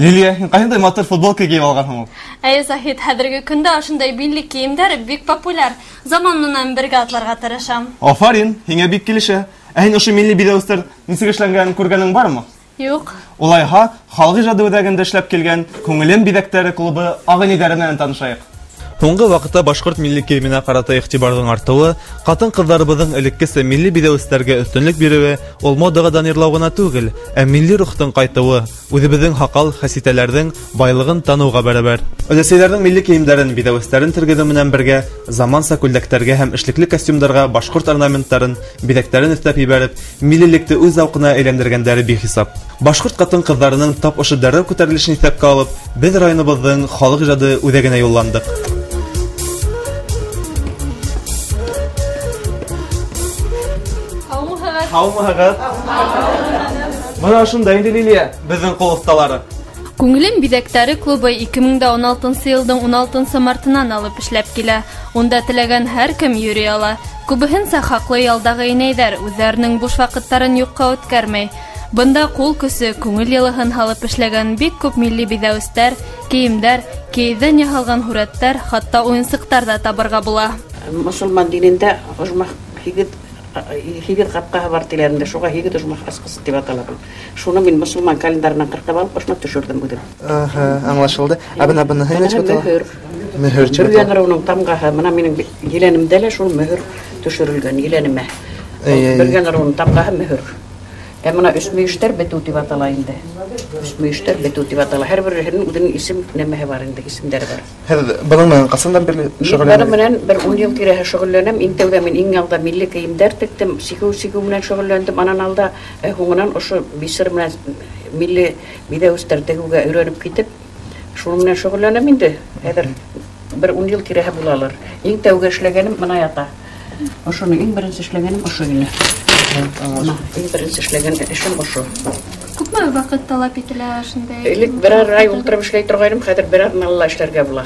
Лилия, һин ҡайһындай матур футболка кейеп алғанһың ул? Әйе, Заһид, хәҙерге көндә ошондай милли кейемдәр бик популяр. Заман менән бергә атларға тырышам. Афарин, һиңә бик килешә. Ә һин ошо милли биҙәүестәр нисек эшләнгәнен күргәнең бармы? Юҡ. Улайһа, халыҡ ижады үҙәгендә эшләп килгән Күңелем биҙәктәре клубы ағинәйҙәре менән танышайыҡ. Һуңғы ваҡытта башҡорт милли кейеменә ҡарата иғтибарҙың артыуы, ҡатын-ҡыҙҙарыбыҙҙың элеккесә милли биҙәүестәргә өҫтөнлөк биреүе ул модаға данирлау ғына түгел, ә милли рухтың ҡайтыуы, үҙебеҙҙең һаҡал хәситәләрҙең байлығын таныуға бәрәбәр. Өләсәйҙәрҙең милли кейемдәрен, биҙәүестәрен тергеҙеү менән бергә заманса күлдәктәргә һәм эшлекле костюмдарға башҡорт орнаменттарын, биҙәктәрен өҫтәп ебәреп, миллилекте үҙ зауҡына әйләндергәндәре бихисап. Башҡорт ҡатын-ҡыҙҙарының тап ошо дәррәү күтәрелешен иҫәпкә алып, беҙ районыбыҙҙың халыҡ ижады үҙәгенә юлландыҡ. Һаумыһығыҙ. Бына ошонда инде Лилия, беҙҙең ҡул оҫталары. Күңелем биҙәктәре клубы 2016 йылдың 16 мартынан алып эшләп килә. Унда теләгән һәр кем йөрөй ала. Күбеһенсә хаҡлы ялдағы инәйҙәр үҙҙәренең буш ваҡыттарын юҡҡа үткәрмәй. Бында ҡул көсө, күңел йылыһын һалып эшләгән бик күп милли биҙәүестәр, кейемдәр, кейеҙҙән яһалған һүрәттәр, хатта уйынсыҡтар ҙа табырға була. Мосолман динендә ожмах һигеҙ ҡапҡаһы бар тиләр инде, шуға һигеҙ ожмах асҡысы тип атала был. Шуны мин мосолман календарынан ҡырҡып алып, ошоно төшөрҙөм үҙем. Аһа, аңлашылды. Ә бына быныһы нисек атала? Мөһөр. Мөһөр тип Бөрйән ырыуының тамғаһы. Бына минең еләнемдә лә шул мөһөр төшөрөлгән, еләнемә. Бөрйән ырыуының тамғаһы мөһөр. Ә бына өс мөйөштәр бетеү тип атала инде. Өс мөйөштәр бетеү тип атала. Һәр береһенең үҙенең исем нәмәһе бар инде, исемдәре бар. Һеҙ бының менән ҡасандан бирле Мин шөғөлләнәһегеҙ? бының менән бер 10 йыл тирәһе шөғөлләнәм. Иң тәүҙә мин иң алда милли кейемдәр тектем, сигеү менән шөғөлләндем. Анан алда, һуңынан ошо бисер менән милли биҙәүестәр тегеүгә өйрәнеп китеп, шуның менән шөғөлләнәм инде. Хәҙер бер 10 йыл тирәһе булалыр. Иң тәүге эшләгәнем бына ята. Ошоно иң беренсе эшләгәнем ошо ине. Иң беренсе эшләгән эшем ошо. Күпме ваҡыт талап ителә ошондай? Элек берәр ай ултырып эшләй торғайным, хәҙер бер аҙнала ла эшләргә була.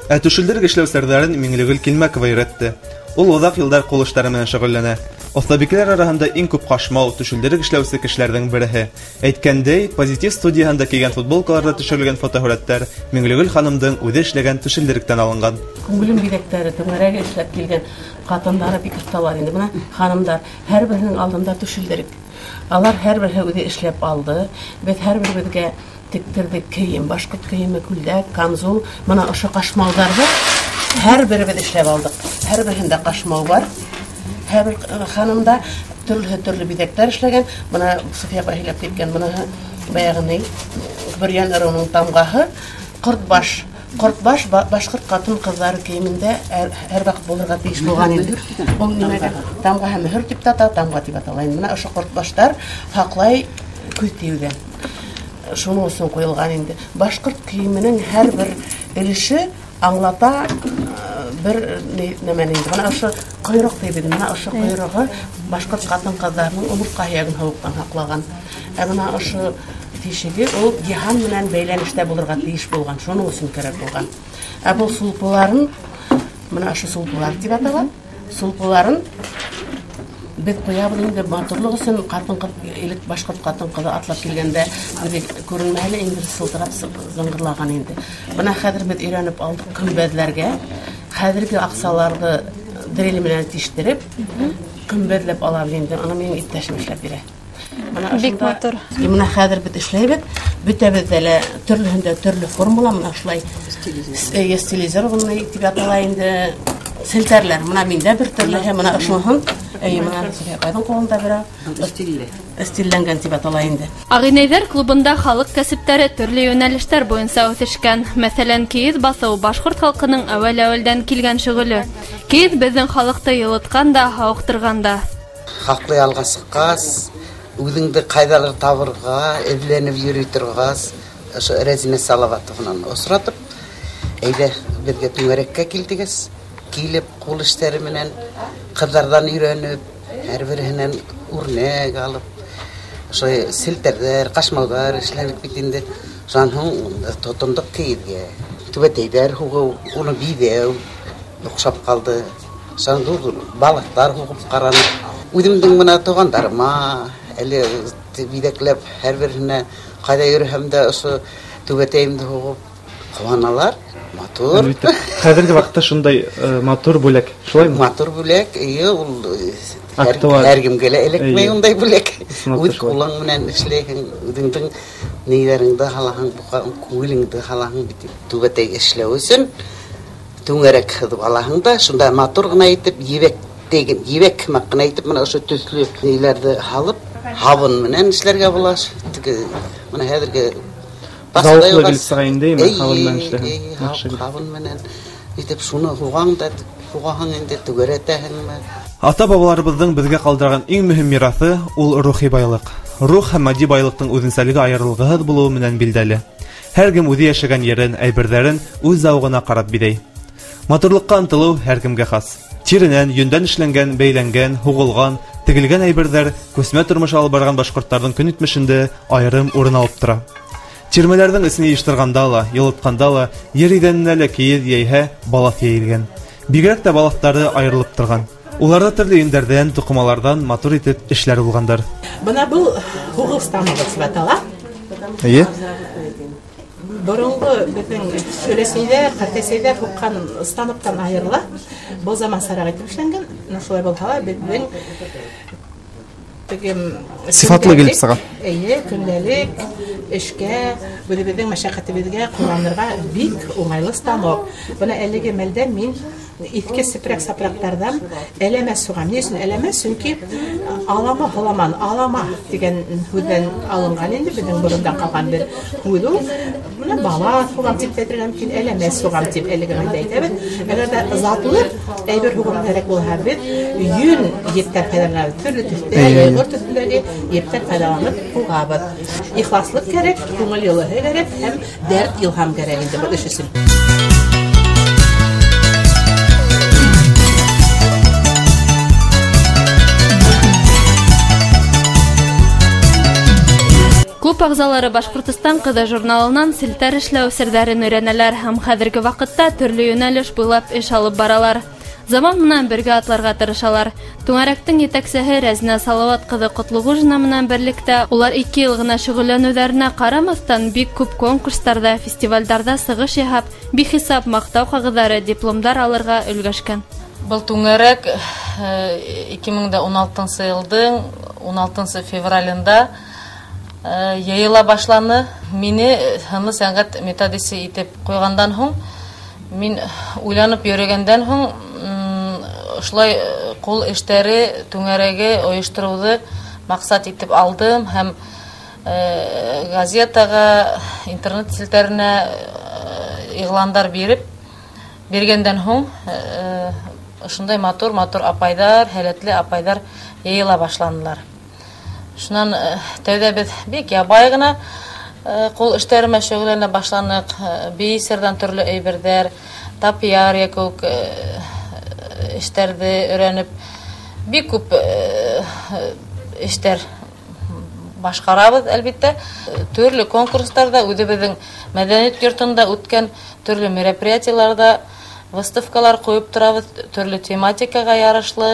Ә түшелдерек эшләү серҙәрен Миңлегөл Килмәкова өйрәтте. Ул оҙаҡ йылдар ҡул эштәре менән шөғөлләнә. Оҫтабикәләр араһында иң күп ҡашмау, түшелдерек эшләүсе кешеләрҙең береһе. Әйткәндәй, Позитив студияһында кейгән футболкаларҙа төшөрөлгән фотоһүрәттәр Миңлегөл ханымдың үҙе эшләгән түшелдеректән алынған. Күңелем биҙәктәре түңәрәге эшләп килгән ҡатындары бик оҫталар инде. Бына ханымдар һәр береһенең алдында түшелдерек. Алар һәр береһе үҙе эшләп алды. Беҙ һәр беребеҙгә тектерҙек кейем, башҡорт кейеме, күлдәк, камзул. Бына ошо ҡашмауҙарҙы һәр беребеҙ эшләп алдыҡ. Һәр береһендә ҡашмау бар. Һәр бер ханымда төрлө төрлө биҙәктәр эшләгән. Бына София апай һөйләп киткән, быныһы баяғы ни, Бөрйән ырыуының тамғаһы, ҡортбаш. Ҡортбаш башҡорт ҡатын-ҡыҙҙары кейемендә һәр ваҡыт булырға тейеш булған инде. Ул нимәгә? Тамғаһы мөһөр тип тә ата, тамға тип атала инде. Бына ошо ҡортбаштар һаҡлай күҙ тейеүҙән. Шуның өсөн ҡуйылған инде. Башҡорт кейеменең һәр бер өлөшө аңлата бер нәмәне инде. Бына ошо ҡойроҡ тейбеҙ. Бына ошо ҡойроғо башҡорт ҡатын-ҡыҙҙарының умыртҡа һөйәген һыуыҡтан һаҡлаған. Ә бына ошо тишеге ул йыһан менән бәйләнештә булырға тейеш булған, шуның өсөн кәрәк булған. Ә был сулпыларын, бына ошо сулпылар тип атала, сулпыларын беҙ ҡуябыҙ инде матурлыҡ өсөн. Ҡатын-ҡыҙ, элек башҡорт ҡатын-ҡыҙы атлап килгәндә үҙе күренмәһе лә инде сылтырап зыңғырлаған инде. Бына хәҙер беҙ өйрәнеп алдыҡ көмбәҙләргә. Хәҙерге аҡсаларҙы дрель менән тиштереп, көмбәҙләп алабыҙ инде. Аны минең иптәшем эшләп бирә. Бына Бик ошонда матур. Бына хәҙер беҙ эшләйбеҙ. Бөтәбеҙ ҙә лә төрлөһөндә төрлө формула, бына ошолай стилизированный тип атала инде. Селтәрләр. Бына миндә бер төрлөһө, бына ошоноһон. Эйе, бына София апайҙың ҡулында берәү. Стилле. Стилләнгән тип атала инде. Ағинәйҙәр клубында халыҡ кәсептәре төрлө йүнәлештәр буйынса үҫешкән. Мәҫәлән, кейеҙ баҫыу башҡорт халҡының әүәл-әүәлдән килгән шөғөлө. Кейеҙ беҙҙең халыҡты йылытҡан да, һауыҡтырған да. Хаҡлы ялға сыҡҡас, үҙеңде ҡайҙалыр табырға, эҙләнеп йөрөй торғас, ошо Рәзинә Салаватовнаны осратып, әйҙә беҙгә түңәрәккә килдегеҙ. Килеп ҡул эштәре менән ҡыҙҙарҙан өйрәнеп, һәр береһенән үрнәк алып, ошо селтәрҙәр, ҡашмауҙар эшләнек бит инде. Шунан һуң тотондоҡ кейеҙгә. Түбәтәйҙәр һуғыу, уны биҙәү оҡшап ҡалды. Шунан ҙур-ҙур балыҡтар һуғып ҡараныҡ. Үҙемдең бына туғандарыма әле биҙәкләп һәр береһенә ҡайҙа йөрөһәм дә ошо Түбәтәйемде һуғып ҡыуаналар. Матур. Әлбиттә. Хәҙерге ваҡытта шундай матур бүләк, шулаймы? Матур бүләк, эйе, ул һәр кемгә лә эләкмәй ундай бүләк. Үҙ ҡулың менән эшләйһең, үҙеңдең ниҙәреңде һалаһың, күңелеңде һалаһың бит. Түбәтәй эшләү өсөн түңәрәк һыҙып алаһың да, шунда матур ғына итеп ебәк теген, ебәк һымаҡ ҡына итеп мына ошо төҫлө ниләрҙе һалып, һабын менән эшләргә була. Теге мына хәҙерге зауыҡлы килеп сыға инде, һабын менән эшләһәң. Һабын менән итеп шуны һуғаң да, һуғаһың инде, түгәрәтәһеңме? Ата-бабаларыбыҙҙың беҙгә ҡалдырған иң мөһим мираҫы ул рухи байлыҡ. Рух һәм матди байлыҡтың үҙенсәлеге айырылғыһыҙ булыуы менән билдәле. Һәр кем үҙе йәшәгән ерен, әйберҙәрен үҙ зауығына ҡарап биҙәй. Матурлыҡҡа ынтылыу һәр кемгә хас. Тиренән, йөндән эшләнгән, бәйләнгән, һуғылған, тегелгән әйберҙәр күсмә тормош алып барған башҡорттарҙың көн итмешендә айырым урын алып тора. Тирмәләрҙең эсен йыйыштырғанда ла, йылытҡанда ла, ер иҙәненә лә кейеҙ йәйһә балаҫ йәйелгән. Бигерәк тә балаҫтары айырылып торған. Уларҙа төрлө йөндәрҙән, туҡымаларҙан матур итеп эшләр булғандар. Бына был һуғыу станогы тип атала. Эйе. Боронғо беҙҙең өләсәйҙәр, ҡартәсәйҙәр һуҡҡан станоктан айырыла. Был замансараҡ итеп эшләнгән. Шулай булһа ла беҙҙең теге сифатлы килеп сыға. Эйе, көндәлек эшкә, үҙебеҙҙең мәшәҡәтебеҙгә ҡулланырға бик уңайлы станок. Бына әлеге мәлдә мин иҫке сепрәк-сапраҡтарҙан әләмә суғам. Ни өсөн әләмә? Сөнки алама һоламан, алама тигән һүҙҙән алынған инде, беҙҙең борондан ҡалған бер һүҙ ул. Бына балаҫ һуғам тип әйтергә мөмкин, әләмә суғам тип әлеге мәлдә әйтәбеҙ. Әгәр дә затлы әйбер һуғырға кәрәк булһа, беҙ йөн ептәр файҙаланабыҙ. Төрлө төҫтә, йәйғор төҫөндәге ептәр файҙаланып һуғабыҙ. Ихласлыҡ кәрәк, күңел йылыһы кәрәк һәм дәрт, илһам кәрәк инде был эш өсөн. Клуб ағзалары Башҡортостан ҡыҙы журналынан селтәр эшләү серҙәрен өйрәнәләр һәм хәҙерге ваҡытта төрлө йүнәлеш буйлап эш алып баралар. Заман менән бергә атларға тырышалар. Түңәрәктең етәксеһе Рәзинә Салауат ҡыҙы Ҡотлоғужина менән берлектә улар 2 йыл ғына шөғөлләнеүҙәренә ҡарамаҫтан бик күп конкурстарҙа, фестивалдәрҙә сығыш яһап, бихисап маҡтау ҡағыҙҙары, дипломдар алырға өлгәшкән. Был түңәрәк 2016 йылдың 16 февралендә йыйыла башланы. Мине һынлы сәнғәт методисы итеп ҡуйғандан һуң, мин уйланып йөрөгәндән һуң ошолай ҡул эштәре түңәрәге ойоштороуҙы маҡсат итеп алдым һәм газетаға, интернет селтәренә иғландар биреп, биргәндән һуң ошондай матур-матур апайҙар, һәләтле апайҙар йыйыла башланылар. Шунан тәүҙә беҙ бик ябай ғына ҡул эштәре менән шөғөлләнә башланыҡ. Бисерҙән төрлө әйберҙәр, тапиария кеүек эштәрҙе өйрәнеп, бик күп эштәр башҡарабыҙ, әлбиттә. Төрлө конкурстарҙа, үҙебеҙҙең мәҙәниәт йортонда үткән төрлө мероприятиеларҙа выставкалар ҡуйып торабыҙ, төрлө тематикаға ярашлы,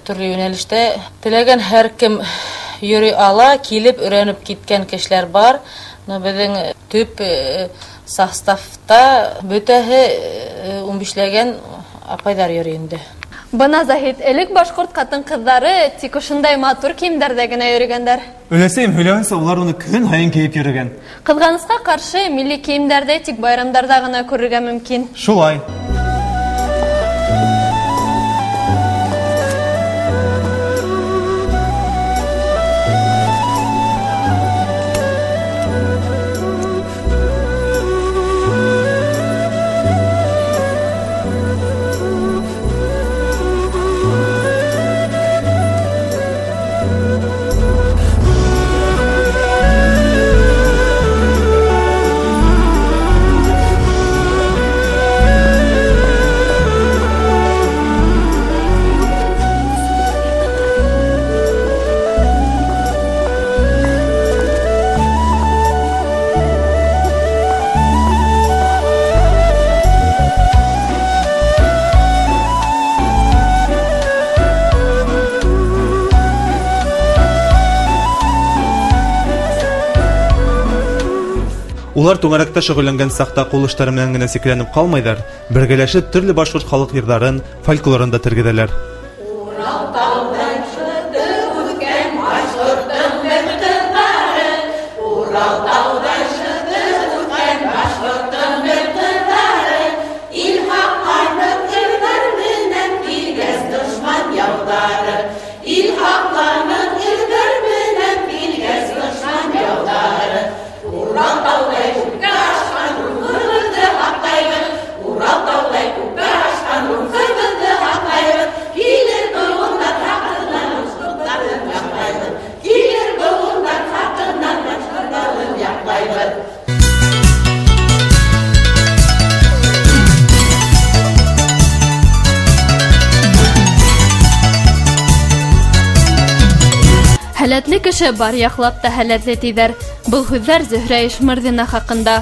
төрлө йүнәлештә. Теләгән һәр кем йөрөй ала, килеп өйрәнеп киткән кешеләр бар. Но беҙҙең төп составта бөтәһе 15ләгән апайҙар йөрөй инде. Бына, Заһид, элек башҡорт ҡатын-ҡыҙҙары тик ошондай матур кейемдәрҙә генә йөрөгәндәр. Өләсәйем һөйләүенсә, улар уны көн һайын кейеп йөрөгән. Ҡыҙғанысҡа ҡаршы, милли кейемдәрҙе тик байрамдарҙа ғына күрергә мөмкин. Шулай. Улар түңәрәктә шөғөлләнгән саҡта ҡул эштәре менән генә сикләнеп ҡалмайҙар, бергәләшеп төрлө башҡорт халыҡ йырҙарын, фольклорын да тергеҙәләр. Һәләтле кеше бар яҡлап та һәләтле тиҙәр. Был һүҙҙәр Зөһрә Ишмырҙина хаҡында.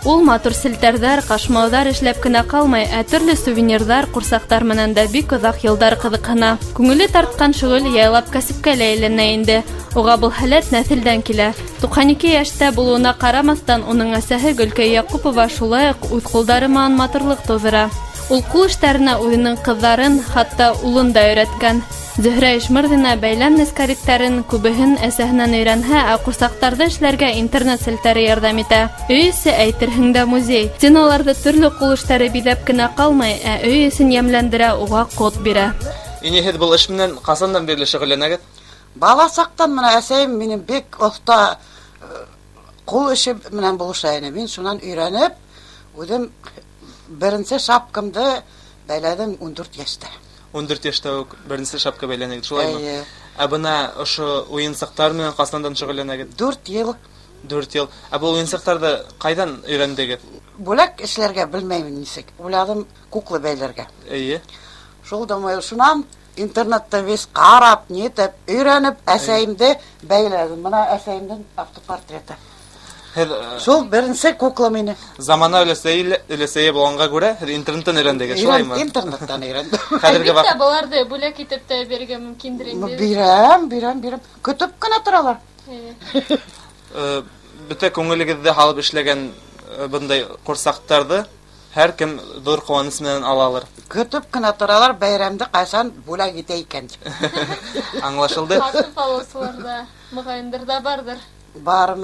Ул матур селтәрҙәр, ҡашмауҙар эшләп кенә ҡалмай, ә төрлө сувенирҙар, ҡурсаҡтар менән дә бик оҙаҡ йылдар ҡыҙыҡһына. Күңеле тартҡан шөғөл яйлап кәсепкә лә әйләнә инде. Уға был һәләт нәҫелдән килә. 92 йәштә булыуына ҡарамаҫтан, уның әсәһе Гөлкәй Яҡупова шулай уҡ үҙ ҡулдары менән матурлыҡ тыуҙыра. Ул ҡул эштәренә үҙенең ҡыҙҙарын, хатта улын да өйрәткән. Зөһрә Ишмырҙина бәйләм нескәлектәрен күбеһен әсәһенән өйрәнһә, ә ҡурсаҡтарҙы эшләргә интернет селтәре ярҙам итә. Өй эсе әйтерһең дә музей. Стеналарҙы төрлө ҡул эштәре биҙәп кенә ҡалмай, ә өй эсен йәмләндерә, уға ҡот бирә. Ине һеҙ был эш менән ҡасандан бирле шөғөлләнәгеҙ? Бала саҡтан менә әсәйем минең бик оҫта ҡул эше менән булыша ине. Мин шунан өйрәнеп, үҙем беренсе шапкамды бәйләнем 14 йәштә. 14 йәштә үк беренсе шапка бәйләнегеҙ, шулаймы? Ә бына ошо уйынсыҡтар менән ҡасандан шөғөлләнәгеҙ? 4 йыл. 4 йыл. Ә был уйынсыҡтарҙы ҡайҙан өйрәндегеҙ? Бүләк эшләргә белмәйем нисек. Уйланым кукла бәйләргә. Эйе. Шул думаю, шунан интернетта весь ҡарап, нитеп, өйрәнеп, әсәйемде бәйләдем. Бына әсәйемдең автопортреты. Шул беренсе кукла мине. Замана өләсәйе булғанға күрә, һеҙ интернеттан өйрәндегеҙ, шулаймы? Интернеттан өйрәндем. Хәҙерге ваҡыт быларҙы бүләк итеп тә бирергә мөмкиндер инде. Бирәм, бирәм, бирәм. Көтөп кенә торалар. Бөтә күңелегеҙҙе һалып эшләгән бындай ҡурсаҡтарҙы һәр кем ҙур ҡыуаныс менән ала алыр. Көтөп кенә торалар, бәйрәмде ҡасан бүләк итә икән тип. Аңлашылды. Һатып алыусылар ҙа, моғайындыр ҙа барҙыр. Бар,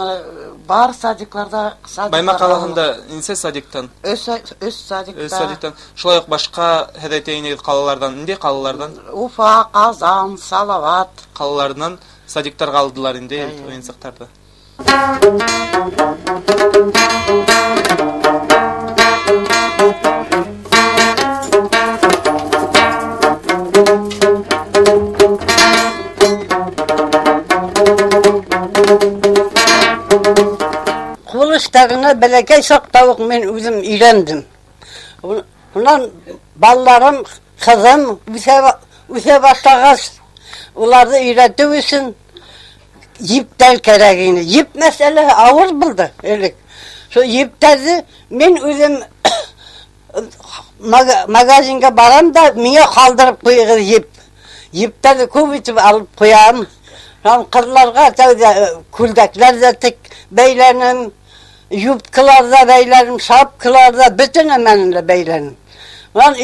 бар садикларда, садиклар. Баймаҡ ҡалаһында нисә садиктан? Өс садиктан. Өс садиктан. Шулай уҡ башҡа һеҙ әйтә инегеҙ ҡалаларҙан, ниндәй ҡалаларҙан? Уфа, Ҡазан, Салават. Ҡалаларынан садиктарға алдылар инде уйынсыҡтарҙы. Ҡул эштәренә бәләкәй саҡта уҡ мин үҙем өйрәндем. Унан балаларым, ҡыҙым үҫә башлағас, уларҙы өйрәтеү өсөн ептәр кәрәк ине. Еп мәсьәләһе ауыр булды элек. Шул ептәрҙе мин үҙем магазинға барам да, миңә ҡалдырып ҡуйығыҙ еп. Ептәрҙе күп итеп алып ҡуям. Һәм ҡыҙларға тәүҙә күлдәкләр ҙә тек бәйләнем, юбкалар ҙа бәйләнем, шапкалар ҙа, бөтә нәмәне лә бәйләнем. Унан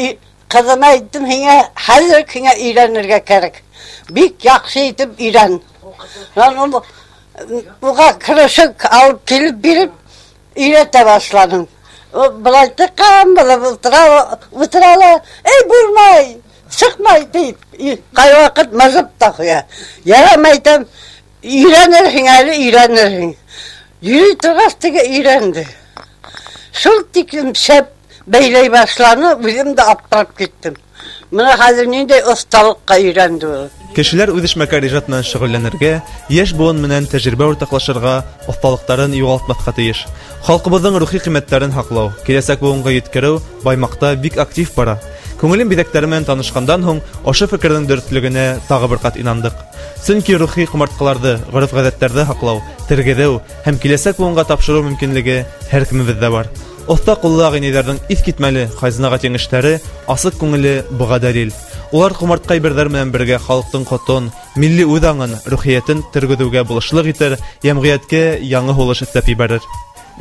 ҡыҙыма әйттем, һиңә хәҙер һиңә өйрәнергә кәрәк. Бик яҡшы итеп өйрән. Унан ул уға крышык алып килеп биреп өйрәтә башланым. Былай тыҡҡан, былай ултыра ла, эй, булмай, сыҡмай тип, ҡай ваҡыт мыжып та ҡуя. Ярамай әйтәм, өйрәнерһең әле, өйрәнерһең. Йөрөй торғас теге өйрәнде. Шул тиклем шәп бәйләй башланы, үҙем дә аптырап киттем. Бына хәҙер ниндәй оҫталыҡҡа өйрәнде ул. Кешеләр үҙ эшмәкәр ижад менән шөғөлләнергә, йәш быуын менән тәжрибә уртаҡлашырға, оҫталыҡтарын юғалтмаҫҡа тейеш. Халҡыбыҙҙың рухи ҡиммәттәрен һаҡлау, киләсәк быуынға еткереү Баймаҡта бик актив бара. Күңелем биҙәктәре менән танышҡандан һуң ошо фекерҙең дөрөҫлөгөнә тағы бер ҡат инандыҡ. Сөнки рухи ҡомартҡыларҙы, ғөрөф-ғәҙәттәрҙе һаҡлау, тергеҙеү һәм киләсәк быуынға тапшырыу мөмкинлеге һәр кемебеҙҙә бар. Оҫта ҡуллы ағинәйҙәрҙең иҫ китмәле хазинаға тиң эштәре, асыҡ күңеле быға дәлил. Улар ҡомартҡы әйберҙәр менән бергә халыҡтың ҡотон, милли үҙ аңын, рухиәтен тергеҙеүгә булышлыҡ итер, йәмғиәткә яңы һулыш эҫтәп ебәрер.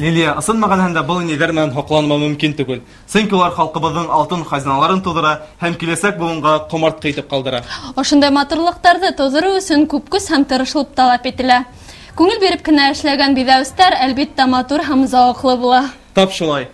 Лилия, ысын мәғәнәһендә был инәйҙәр менән һоҡланмау мөмкин түгел. Сөнки улар халҡыбыҙҙың алтын хазиналарын тыуҙыра һәм киләсәк быуынға ҡомартҡы итеп ҡалдыра. Ошондай матурлыҡтарҙы тыуҙырыу өсөн күп көс һәм тырышлыҡ талап ителә. Күңел биреп кенә эшләгән биҙәүестәр, әлбиттә, матур һәм зауыҡлы була. Тап шулай.